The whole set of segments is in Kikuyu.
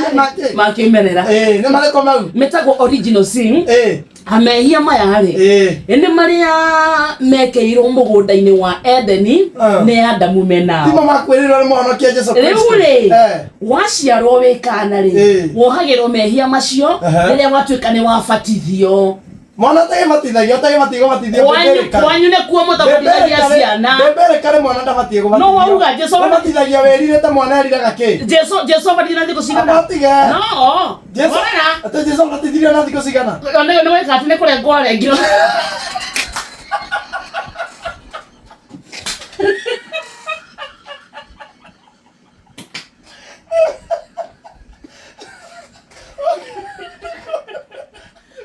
Mehia make. Makĩmerera. Ĩĩ, nĩ marĩkũ mau? Metagwo original sin. Ĩĩ. Mehia maya rĩ, Ĩĩ. nĩ marĩa mekĩirwo mũgũnda-inĩ wa Edeni Ah. nĩ Adamu menao. Timo makwĩrĩrwo nĩ mũhonokia Jesu Rĩu Kristo. rĩ, Eh. waciarwo wĩ kana rĩ, Ĩĩ. wohagĩrwo mehia macio rĩrĩa watuĩka nĩ wabatithio. Mwana ũtagĩbatithagio, ũtagĩbatiĩ gũbatithio Kwanyu mbĩmbĩrĩka. kwanyu nĩkuo mũtabatithagia ciana. Mbĩmbĩrĩka mwana ndabatiĩ gũbatithio. No wauga Jesu Ũbatithagio wĩrirĩte mwana eriraga kĩ? Jesu abatithio na thikũ cigana? Abatige. No. Jesu Horera. Atĩ Jesu abatithirio na thikũ cigana? Nĩ weka atĩ nĩ kũrengwo arengirwo.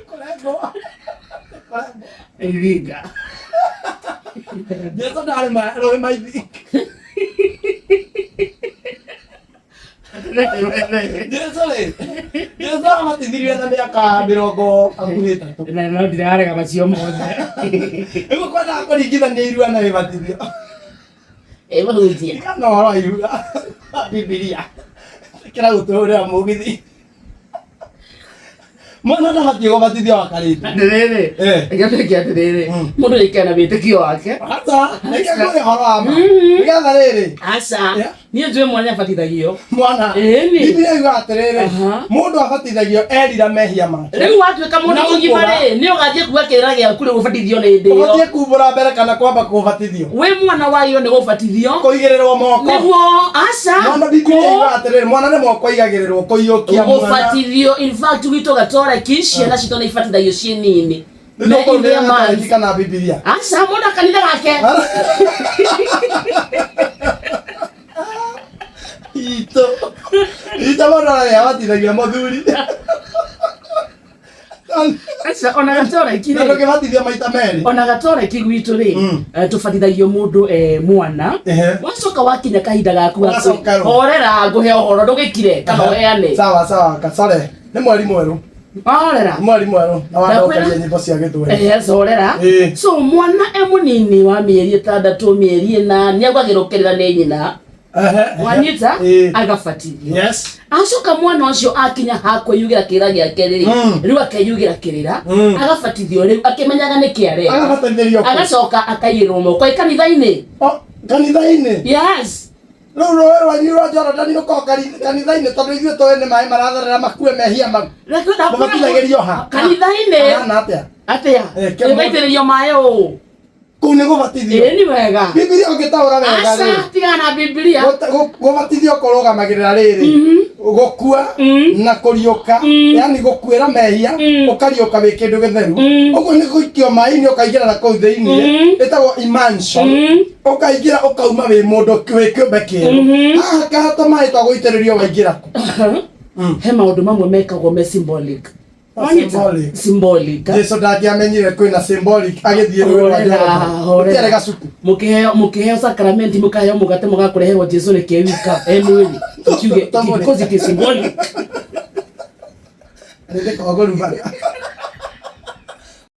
Kũrengwo. Kũrengwo. Iringa. Jesu ndarĩ rũĩ maithi. Jesu rĩ, Jesu abatithirio na mĩaka 33. Na no ndirarega macio mothe. Nĩguo kwendaga kũringithania irua na gĩbatithio. Ĩ mũhunjia. Tigana ũhoro wa irua. Bibilia. Kĩra gũtũhũrĩra mũgithi. Mwana ndabatiĩ gũbatithio wa karĩndũ. Atĩrĩrĩ. Eh. Reke tuĩke atĩrĩrĩ. Mũndũ nĩaikare na wĩtĩkio wake. Aca, reke ngwĩre ũhoro wa ma. Nĩgetha rĩrĩ, Aca. Yeah. Niĩ njũĩ mwana nĩabatithagio. Mwana. Ĩni. Bibilia yugaga atĩrĩrĩ, Aha. mũndũ abatithagio erira mehia make. Rĩu watuĩka mũndũ Na mũgima ũkũra. rĩ, nĩ ũgathiĩ kuga kĩrĩra gĩaku rĩu ũbatithio nĩ hĩndĩ ĩyo. Ũbatiĩ kumbũra mbere kana kwamba kũbatithio? Wĩ mwana wagĩrĩirwo nĩ gũbatithio. Kũigĩrĩrwo moko. Nĩguo aca. Mwana Bibilia yugaga atĩrĩrĩ, mwana nĩ moko aigagĩrĩrwo kũiyũkia mwana. Gũbatithio in fact gwitũ gatoreki ciana citũ nĩ ibatithagio ciĩ nini. Nĩ Me tũkũrũmĩrĩra in their Gatoreki minds. kana Bibilia? Aca mũndũ kanitha gake. Itũ. Itũ mũndũ arĩa abatithagia mũthuri. Aca ona gatoreki Na rĩ. ndũngĩbatithio maita merĩ. Ona gatoreki gwitũ rĩ, tũbatithagio mũndũ mwana. Wacoka wakinya kahinda gaku ga Ũgacoka rũ. horera ngũhe ũhoro ndũgĩkire kana ũheane. Sawa sawa, kasore. Nĩ mweri mwerũ. Horera. Nĩ mweri mwerũ na wandokeria nyĩmbo cia gĩthweri. Horera. Ĩĩ. So mwana e mũnini wa mĩeri 6, mĩeri 4 nĩagwagĩrwo kĩrĩra nĩ nyina. Wanyita agabatithio. Yes. Acoka mwana ũcio akinya hakwĩyugĩra kĩrĩra gĩake rĩ, rĩu akeyugĩra kĩrĩra, agabatithio rĩu akĩmenyaga nĩkĩ areka. Agabatithĩrio kũ? Agacoka akaigĩrĩrwo moko ĩ kanitha-inĩ. Oh, kanitha-inĩ? Yes. Rĩu rũĩ rwanyu rwa Jorodani rũkoragwo kanitha-inĩ tondũ ithuĩ tũĩ nĩ maĩ maratherera makue mehia mau. Reke ndakwĩra- Mũbatithagĩrio ha? Kanitha-inĩ. Hahana atĩa? Atĩa? Eh, kĩa mũndũ- Ũgaitĩrĩrio maĩ ũũ. Kũu nĩ gũbatithio. Ĩĩ nĩ wega. Bibilia ũngĩtaũra wega Aca, rĩ. tigana na Bibilia. Gũbatithio kũrũgamagĩrĩra rĩrĩ. Gũkua na kũriũka, yani gũkuĩra mehia, ũkariũka wĩ kĩndũ gĩtheru. Ũguo nĩ gũikio maĩ-inĩ ũkaingĩra na kũu thĩinĩ, ĩtagwo immersion. Ũkaingĩra ũkauma wĩ mũndũ wĩ kĩũmbe kĩerũ. Haha kahato maĩ twa gũitĩrĩrio waingĩra kũ? He maũndũ mamwe mekagwo me symbolic. Wanyita? Symbolic. Symbolic. Jesu ndangĩamenyire kwĩna symbolic agĩthiĩ rũĩ rwa Horera, Jorodani. horera. Gũtiarĩ gacuku. Mũkĩheo sakramenti mũkaheo mũgate mũgakũreherwo Jesu nĩ kĩwika e mwĩrĩ. Kiuge Tũmũrĩ. because it is symbolic. Nĩ ndĩkogũrumaga.